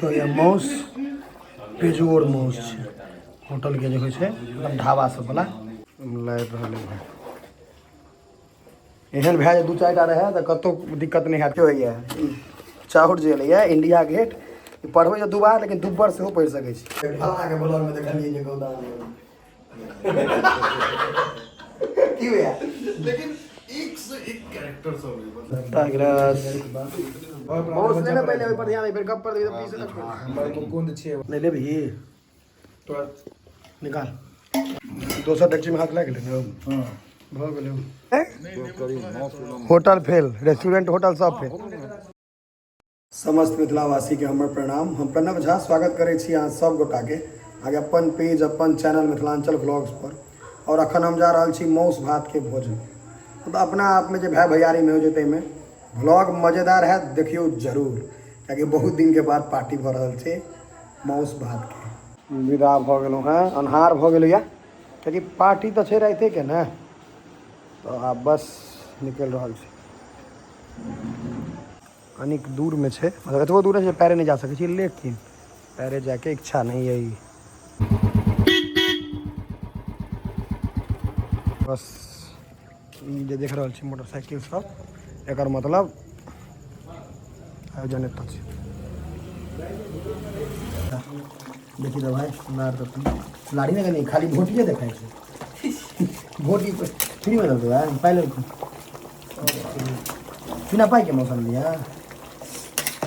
तो ये मौस बेजोड़ मौस छै होटल के जे होइ छै एकदम ढाबा सब वाला लागि रहल है। एहन भए जे दू चारि टा रहए तऽ कतहु दिक्कत नहि हैत। होइए चाउर जे एलैए इंडिया गेट ई पढ़बै तऽ दुबार, लेकिन दुब्बर सेहो पढ़ि सकै छी। फलानाके ब्लॉगमे देखलियै जे गोदाम की होइए, लेकिन एक से एक कैरेक्टर सब है मतलब। तागरस बहुत नहि, पहिले ओहि पर ध्यान दे, फेर गप पर देबै तऽ पीस। हमर मुकुंद छै। नहि लेबही? तोरा निकाल, दोसर डेक्चीमे हाथ लागि गेलै ने, भऽ गेलै। होटल फेल, रेस्टोरेंट होटल सब फेल। समस्त मिथिलावासीके हमर प्रणाम। हम प्रणव झा स्वागत करै छी अहाँ सब गोटाके आगे अपन पेज, अपन चैनल मिथिलांचल व्लॉग्स पर। और अखन हम जा रहल छी मौस भातके भोजन, मतलब अपना आपमे जे भाय भैयारीमे होइ छै ताहिमे व्लॉग मजेदार हैत, देखियौ जरूर, कियाकि बहुत दिनके बाद पार्टी भऽ रहल छै मौस भातके। विदा भऽ गेलहुँ हेँ, अन्हार भऽ गेलैए, कियाकि पार्टी तऽ छै रातिके ने, तऽ आब बस निकलि रहल छी। कनिक दूरमे छै, मतलब एतबो दूर नहि छै पैरे नहि जा सकै छी, लेकिन पैरे जायके इच्छा नहि अइ। बस ई जे देख रहल छी मोटरसाइकिल सब, एकर मतलब आयोजन एतऽ छै। देखी तऽ भाय, लार तऽ लाड़ी ने कनि खाली भोटिए देखाइ छै। भोटी फ्रीमे देलकै भाय, पाइ लेलकै? बिना पाइके मौसम लिया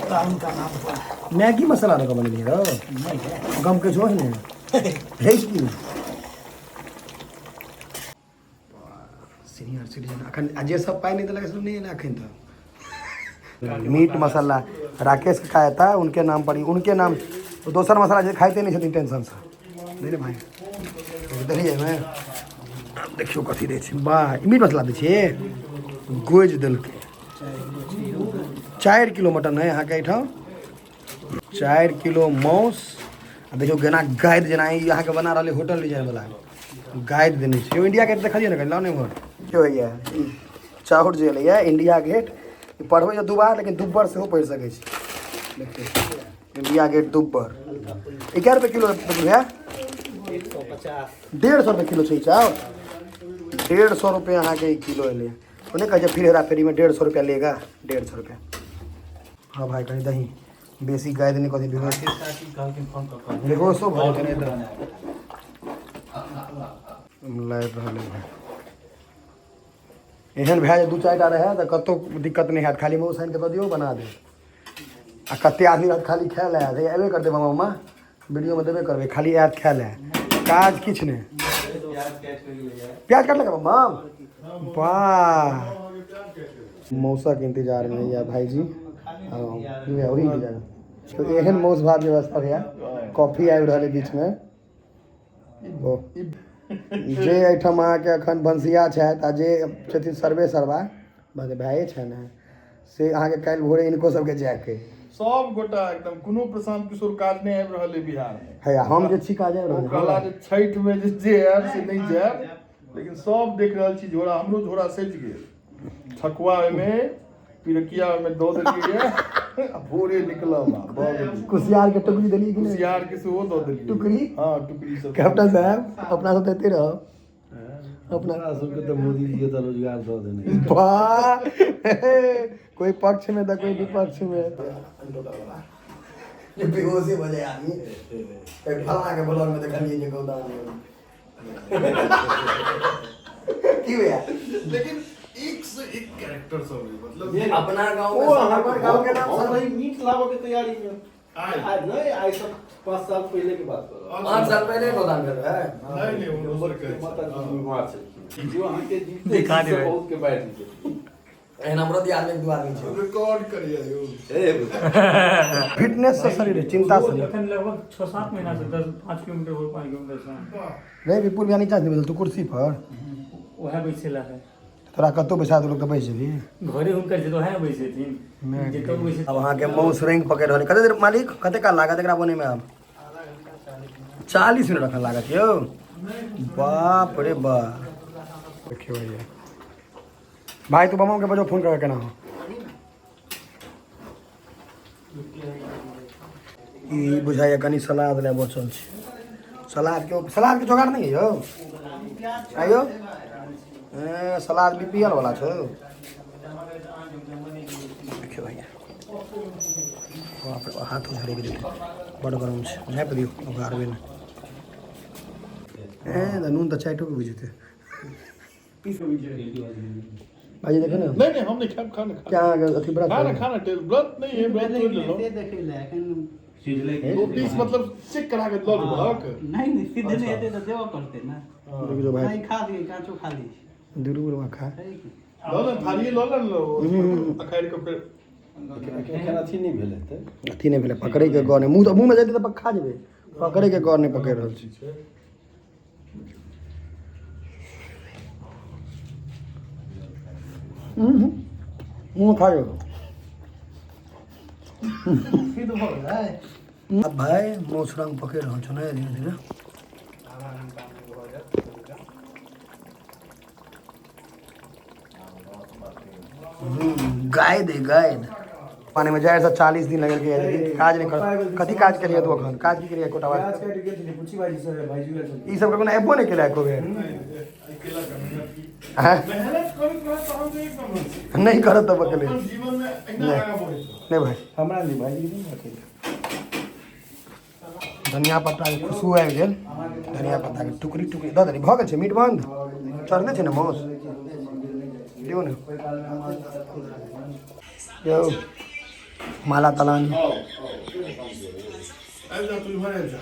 का नाम पर। मैगी मसाला दऽ कऽ बनेलियै रौ, गम के छो ने है की। सीनियर सिटीजन अखन आ जे सब पाइ नहि देलक से नहि एलै अखन तक। मीट मसाला राकेश के खाया था, उनके नाम पर ही, उनके नाम दोसर मसाला जे खाइते नहि छथिन टेंशन से। नहीं रे भाई, देखिए एहिमे देखियौ कथी दै छै। वाह, ई मीट मसाला दै छै, गोजि देलकै। 4 किलो मटन है अहाँके एहिठाम, 4 किलो मांस। आ देखियौ केना गादि जेना ई अहाँके बना रहल है, होटल डिजाइन वाला गादि देने छै। यौ, इंडिया गेट देखलियै ने? कनि लाउ ने इम्हर। की होइए, ई चाउर जे एलैए इंडिया गेट, ई पढ़बै तऽ दुबार, लेकिन दुब्बर सेहो पढ़ि सकै छी। देखियौ इंडिया गेट दुब्बर। ई कै रुपए किलो भैया? 150। 150 रुपए किलो छै ई चाउर। 150 रुपए अहाँके ई किलो एलै। ओ नहि कहै छै फिर हेरा फेरीमे 150 रुपया लेगा, 150 रुपया। हाँ भाई, कनि दही बेसी गाय देने, कथी बेहोश बेहोशो भऽ जेतै नहि तऽ। लागि रहल है भाई, एहन भए जे दू चारि टा रहए तऽ कतहु दिक्कत नहि हैत। खाली मौस आनि कऽ दऽ दियौ, बना देब। आ कते आदमी रहत खाली खाय लए आयत, अयबे करतै मामा मामा, वीडियोमे देबे करबै। खाली आयत खाय लए, काज किछु नहि। प्याज काटलक मामा? वाह। मौसक इंतजार में या भाईजी, हाँ, वही इंतजार में। तो एहन मौस भात व्यवस्था भैया, कॉफी आबि रहल है बीचमे। ओ जे एहिठाम अहाँके एखन भनसिया छथि आ जे छथिन सर्वे सर्वा बस भाये छै ने, से अहाँके काल्हि भोरे हिनको सबके जायके। सब गोटा एकदम, कोनो प्रशांत किशोर काज नहि आबि रहल है बिहार मे। है, हम जे छी काज आबि ओ रहल। कहला जे छठि मे जे जे आयब से नहि जायब, लेकिन सब देख रहल छी झोरा, हमरो झोरा सजि गेल। ठकुआ ओहिमे, पिरकिया ओहिमे दऽ देलियै, आ भोरे निकलब आ भऽ गेलै। कुसियार के टुकड़ी देलियै कि नहि? कुसियार के सेहो दऽ देलियै। टुकड़ी? हँ, टुकड़ी सब। कैप्टन साहब, अपना सब तऽ एते रहब अपना। अपना सबके तऽ मोदी जी तऽ रोजगार दऽ देने। वाह, कोई पक्ष में तऽ कोई विपक्ष में। बेहोशी भऽ जाय आदमी। फलाना के ब्लॉग में देखलियै जे गोदाम की भैया। लेकिन एक से एक कैरेक्टर सब है मतलब। अपना गाँव में ओ हमर गाँव के नाम हम सब रही मीट लाबऽ के तैयारी में। आइ? आइ नहि, आइ सब 5 साल पहिले के बात करब। 5 साल पहिले गोदाम भेल है। नहि नहि, ओ दोसर कहै छै। माता जी बीमार छलखिन, जो अहाँके जीते दिखा जी से देबै। बहुत के बाढ़ि गेल। एहन हमरो दियाद में एक दू आदमी छै। रिकॉर्ड करिए यौ। ए। फिटनेस से शरीर है, चिंता से नहीं। एखन लगभग 6-7 महीना से 10 5 किलोमीटर हो, 5 किलोमीटर से। नहीं विपुल भैया, नीचा से नहीं बदल तू कुर्सी पर। वएह बैसेला है। तोरा कतौ बैसा देलक तऽ बैस जेबही। घरे हुनकर छै तऽ वएह बैसेथिन, जतऽ बैसे। अब अहाँके मौस रंग पकड़ि रहल है। कते देर मालिक, कते काल लागत एकरा बनैमे? आब 40 मिनट एखन लागत यौ। बाप रे बाप। देखियौ भैया, भाई तू बमम के बजो फोन कर, केना हो। ई बुझाइए कनि सलाद लए बचल छै। सलादके, सलादके जोगाड़ नहि यौ? आइयो ए सलाद बीपीएल वाला छौ। देखियौ भैया, बाप रे, हाथ झड़ि गेलै, बड़ गरम छै। झाँपि दियौ, उघारबै नहि। ए तऽ नून तऽ चाटो के बुझेतै भाजी, देखो ना। नहीं नहीं, हम नहीं खाएब, खाना खा। क्या अथी व्रत खाना है? खाना, टेल व्रत नहीं है, व्रत तोड़ लेलो। से देखै लए एखन। दो पीस मतलब चेक करा के लऽ लेबहक। नहि नहि, सीधे नहि हेतै तऽ देबऽ पड़तै ने। देखियौ भाई। नहि खा दियै, काँचो खा लै छी। दुरू रुआ खा। है की? लऽ ले थालिए, लऽ ले ने, अखाड़ि के फेर। एखन अथी नहि भेल हेतै। अथी नहि भेलै, पकड़ैके गौर नहि। मुँह तऽ मुँहमे जेतै तऽ खा जेबै, पकड़ैके गौर नहि, पकड़ि रहल छी। मुँह खा जाओ। सिद्ध भऽ गेलै। अब भाई माछ रंग पकड़ि रहल छौ ने धीरे धीरे। आधा घंटामे भऽ जायत। गाय दे, गाय दे। पानी में जाए से 40 दिन लगल के काज नहि कर। कथी काज केलियै तू अखन? काज की केलियै एकोटा बात? प्याज काटि गेल छलै, पूछी भाईजी से, भाईजी गेल छलै। ई सब कखनो एबो नहि केला एको बेर। आँय? मेहनत करैत रहत तहन तऽ एक नंबर छै। नहि करत तऽ बकले। अपन जीवन मे एहिना नहि। आगाँ बढ़ैत रहत। नहि भाई। हमरा नहि, भाईजी के नहि अकेले। धनिया पत्ताके खुशबू आबि गेल। धनिया पत्ताके टुकड़ी टुकड़ी दऽ देली। भऽ गेल छै मीट बन्द, चढ़ने छै ने माउस। दियौ ने यौ माला तलानी। आबि जा तू, इम्हर आबि जा।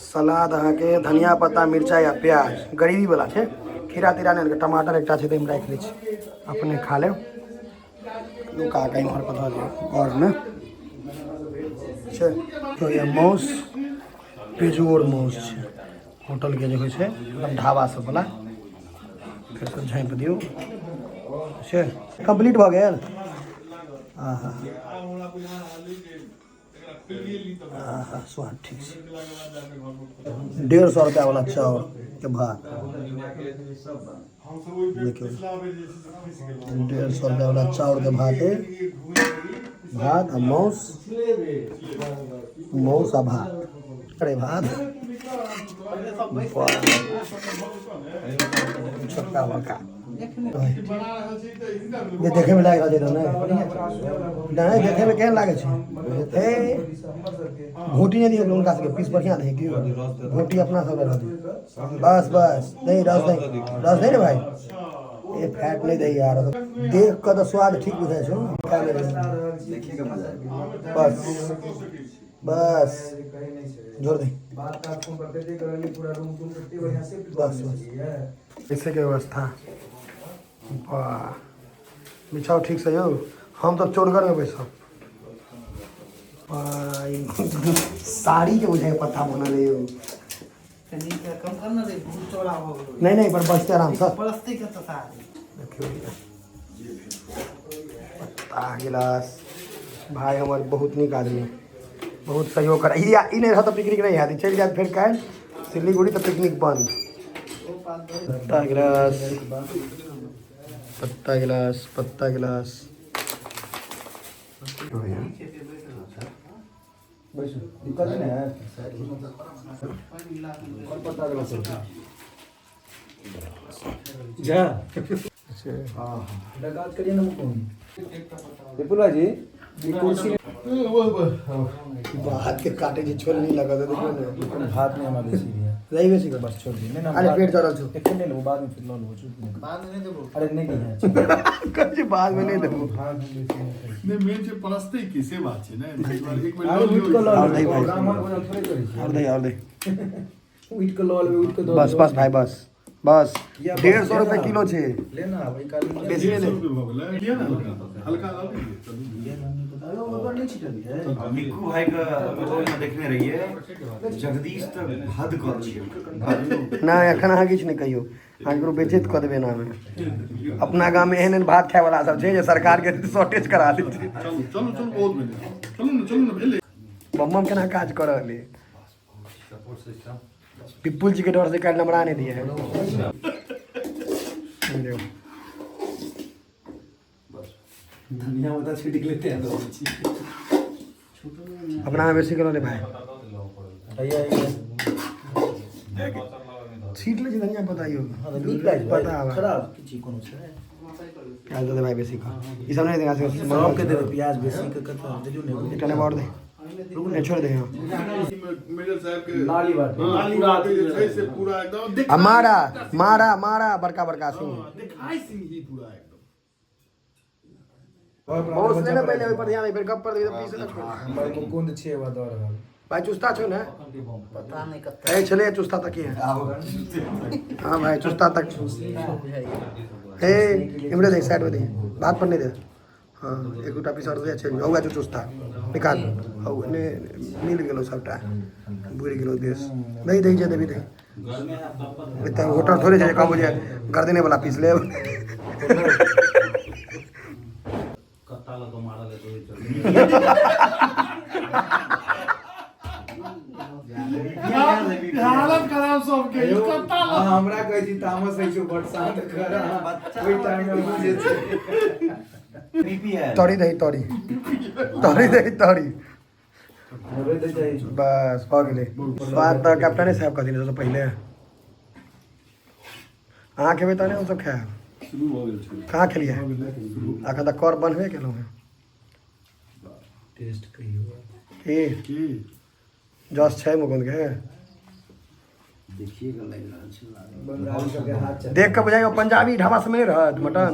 सलाद अहाँके धनिया पत्ता, मिरचाइ आ प्याज, गरीबी वाला छै। खीरा तीरा नहि आनलकै। टमाटर एकटा छै तऽ एहिमे राखि लै छी, अपने खा लेब। नुका कऽ इम्हर पर धऽ दियौ। घरमे छै तो ये माउस, बेजोड़ माउस छै। होटलके जे होइ छै एकदम ढाबा सब वाला। फेरसँ झाँपि दियौ छै। कम्प्लीट भऽ गेल। आहा आब हमरा बुझा रहल अइ जे एकरा खोलिए ली तऽ आहा, स्वाद ठीक छै। खुललाके बाद जाके घर पर। 150 रुपया वाला चाउर के भात। हमसब ओहि बेर देखियौ। पिछला बेर जे छै से फँसि गेलहुँ। 150 रुपया वाला चाउर के भात अइ। भात आ माउस, माउस आ भात। अरे भात वाह, छोटका बड़का बना रहल छी तऽ हिनका जे देखैमे लागि रहल छै तऽ नहि नहि, देखैमे केहन लागै छै? हे, घोटी नहि दियौ हुनका सबके, पीस बढ़िआँ दै दियौ। घोटी अपना सबके रह दियौ। बस बस, नहीं रस नहीं, रस नहीं रे भाई। ए फैट नहीं दै यार। देख कऽ तऽ स्वाद ठीक बुझाइ छौ, खाय मे देखिए मजा आबि। बस बस, जोर दे। बात तात फोन पर कते करलियै, पूरा रूम तुम कते बढ़िया से। बस, बस। पैसे के व्यवस्था वाह। बिछाओ ठीक से यौ, हम तऽ चोरगर में बैसब। वाह, ई साड़ी के बुझाइ पत्ता बनल है यौ। कनि कम कर ने रे, बहुत चौड़ा भऽ गेलै। नहीं नहीं, पर बचते आराम से। प्लास्टिक के तऽ साड़ी। देखियौ भैया, पत्ता गिलास। भाई हमर बहुत नीक आदमी, बहुत सहयोग कर। ई ई नहि रहत तऽ पिकनिक नहि हैत। ई चलि जायत फेर काल्हि सिलीगुड़ी तऽ पिकनिक बंद। पत्ता गिलास, पत्ता गिलास, पत्ता गिलास भैया। बैसू, दिक्कत नहि है। कोन पत्ता देबऽ सर? जा। हाँ, काज करिए ना मुकुंद। विपुल भाईजी, ई कुर्सी। भात के काटे छै, छोल नहीं लगत, देखियौ ने। भात नहीं, हमरा बेसी दिया। रही बेसी कर। बस छोड़ दिए नहीं ना। अरे पेट जरल छौ। एखन नहीं लेबो, बाद में फिर लऽ लेबो, चुप नहीं। बाद में नहि देबो। अरे नहीं कहिए। कहै छै बाद में नहीं देबो। भात हम बेसी नहीं खाइ छी। नहि, मेन छै परसतै की, से बात छै ने। ताहि दुआरे एक बेर अरे लऽ उठि कऽ लियौ। लऽ और दही लेबै, भाई। ब्राह्मण भोजन थोड़े करै छी। और दही, और दही। उठि कऽ लऽ लेबै, उठि कऽ दऽ बस देबै। बस भाई, बस बस। किया बस? 150 रुपये लेना। किलो छै। लेना, वही काली। बेसी 150 नहि। रुपये भऽ गेलै। लिअ ने हल्का हल्का लऽ लिअ, चलू। अरे ओकर नहि छिटलियै। निक्कू भाई के ओहिमे देखने रहियै, जगदीश तऽ हद कऽ देलकै। नहि, एखन अहाँ किछु नहि कहियौ, अहाँ ककरो बेचैत कऽ देबै एनामे। अपना गाममे एहन एहन भात खायवला सब छै जे सरकारके शॉर्टेज करा दै छै। चलू चलू चलू, बहुत भेलै। चलू ने, चलू ने, भेलै। बम बम केना काज कऽ रहल है। विपुल जी के डर से काल्हि नमरा नहीं दिए है। देखो। धनिया पत्ता छिटक लेते हैं तो। अपना में बेसी करो ले भाई। छीट ले छी धनिया पत्ता यो। नीक लागै पता आबा। खराब किछु कोनो छै। प्याज दे दे भाई बेसी का। ई सब नहीं देना से। सबके देबै प्याज बेसी के कतऽ देलियौ ने। एकटा नेबो और दे। नहीं छोड़ दे हाँ। मेजर साहब के नाली बाटे। नाली बाटे जे छै से पूरा एकदम आ मारा मारा मारा बड़का बड़का सिंह। देखाय सिंह ही पूरा एकदम। बहुत ले ना पहले ओहि पर ध्यान दे, फिर गप पर दे पीस ना छोड़। हमर मुकुंद छै वा दऽ रहल। भाई चुस्ता छो ने। पता नहि कतऽ। ए छले चुस्ता तक ही है। हाँ भाई चुस्ता तक। ए इमरे देख साइड में दे, भात पर नहीं दे। हाँ एक दूटा पीस और दे चल होगा जो चुस्ता निकाल। हौ ने मिल गेलो सबटा बुरि गेलो देश। नहीं दे जे देबी दे। एतऽ होटल थोड़े छै जे कहबो जे गर्दने वाला पीस लेब। कत्ता लऽ कऽ मारल हेतै ओहि चलते। हालत खराब सबके कत्ता। अहाँ हमरा कहै छी तामस होइ छौ बड शांत कर। ओहि टाइम मे बुझै छै। बीपी है। तरी दही तरी तरी दही तरी। हेबै तऽ चाही। बस भऽ गेलै। स्वाद तऽ कैप्टने साहब कहथिन सबसँ पहिले। अहाँ खेबै तहने हमसब खायब। शुरू भऽ गेल छै। कहाँ खेलियै? अखन तऽ कर बनबे केलहुँ हेँ। टेस्ट कहियौ। की की जस छै मुकुंद के? देखिए कऽ लागि रहल छै। बंगाली सबके हाथ चल। देख कऽ बुझाइयो पंजाबी ढाबा सबमे नहि रहत मटन,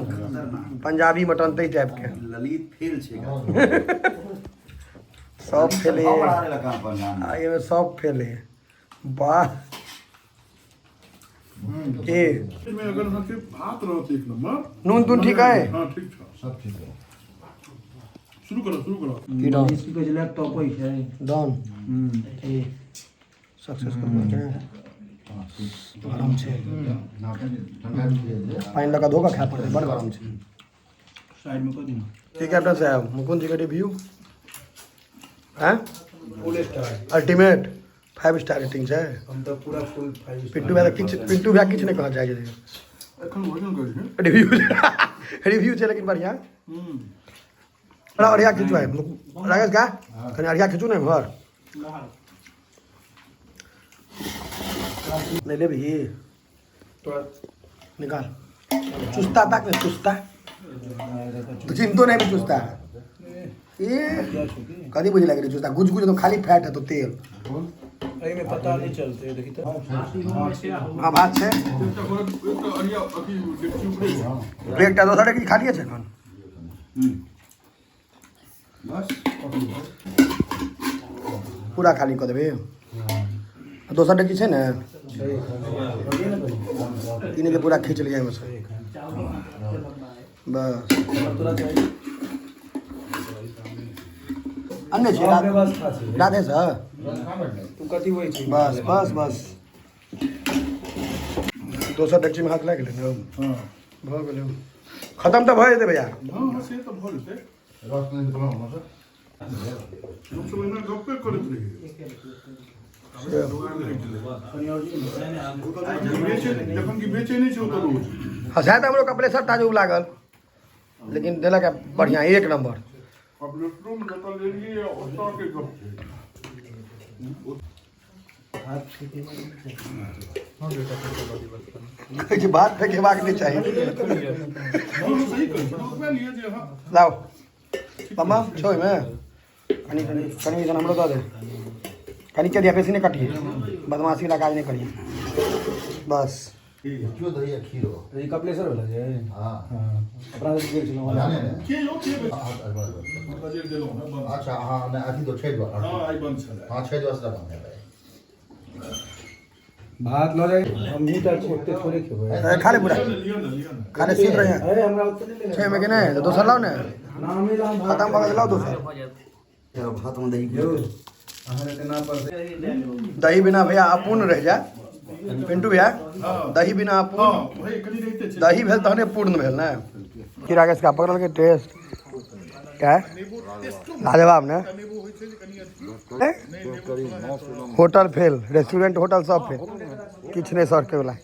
पंजाबी मटन ताहि टाइपके। ललित फेल छै। सब फेले। बढ़ा देलक अपन नाम। आ एहिमे सब फेले। वाह के मे अगर अहाँके भात रहत एक नंबर। नून तून ठीक है? हाँ ठीक छै, सब ठीक है। शुरू करो शुरू करो। की डन? की कहै छै लैपटॉप होइ छै। डन सक्सेस कर। गरम छै। पानि लऽ कऽ धो कऽ खाय पड़तै, बड़ गरम छै। साइड मे कऽ दियौ। की कैप्टन साहब, मुकुंद जी के रिव्यू हैं? फुल स्टार। अल्टीमेट 5 स्टार रेटिंग छै। हम तऽ पूरा फुल 5 स्टार। पिंटू भैया तऽ किछु, पिंटू भैया किछु नहि कहऽ चाहै छै। एखन भोजन करै छै। रिव्यू रिव्यू छै लेकिन बढ़िया। बड़ा अरिया खींचू है राकेश का, कनि अरिया खींचू ने एम्हर। नहीं लेबही? निकाल चुस्ता तक ने चुस्ता तो चिंतो नहीं भी चुस्ता। ये कथी बुझे लगे चुस्ता गुज गुज तो खाली फैट है तो तेल। एहिमे पता नहि चलतै, देखी तऽ। हाँ भात छै। एकटा एकटा अरिया अथी डेकची उपरे छै। एकटा दोसर की खालिए छै एखन? बस। पूरा खाली कऽ देबै। आ दोसर डेकची छै ने? ई नहि जे पूरा खींच लिअ एहिमे से बस। अन्ने छै। सब व्यवस्था छै। राधे सर। तू कथी होइ छै? बस बस बस, दोसर डेकचीमे हाथ लागि गेलै ने। भऽ गेलै, खतम तऽ भऽ जेतै भैया। हँ हँ, से तऽ भऽ जेतै। रस नहि निकलल हमरा से। हमसब एना गप्पे करैत रहियै। जखन कि बेचै नहि छै ओतऽ रोज। हँ सएह तऽ हमरो कपिलेश्वर ताजुब लागल, लेकिन देलक है बढ़िआँ एक नम्बर। अब रेस्टरूम जतऽ लेलियै ओतऽ के गप छै। कहै छै भात फेकेबाक नहि चाही। हँ सही कहै छी, ओतबे लिअ जे अहाँ। लाउ मम्मा, छौ ओहिमे कनि कनि कनि कनि हमरो दऽ दे कनि के दिया। बेसी नहि कटिए, बदमाशी वाला काज नहि करिए बस। क्यों दही आ खीर हो। ई कपिलेश्वर वाला छै। हाँ। हाँ, अपना सब गेल छलहुँ। जाने ने। के यौ के बेचै? हाँ, हाँ, हाँ, बजट देलहुँ हँ बंद। अच्छा हाँ, नहि अथी तो छै द्वार। हँ आइ बंद छलै। हाँ, छै द्वार से बंद है भाई। भात लऽ जाइ, हमही टा ओते थोड़े खेबै। ए, खा ले पूरा। लिअ ने, लिअ ने, लिअ ने। खा ले, सुति रहे। अरे हमरा ओते नहि लेना। छै ओहिमे कि नहि? तऽ दोसर लाउ ने। नामे लाम भात। खतम भऽ गेल, लाउ दोसर। भात में दही। यौ अहाँ एतना पर दही बिना भैया अपूर्ण रहि जायत। पिंटू भैया, दही बिना अपूर्ण। हँ भाई, कनि रहिते छै। दही भेल तहने पूर्ण भेल ने। की राकेश का पकड़ल के टेस्ट क्या है? लाजवाब ने। नेबो होइ छै जे कनि अथी। होटल फेल, रेस्टोरेंट होटल सब फेल, किछु नहि सर के वाला।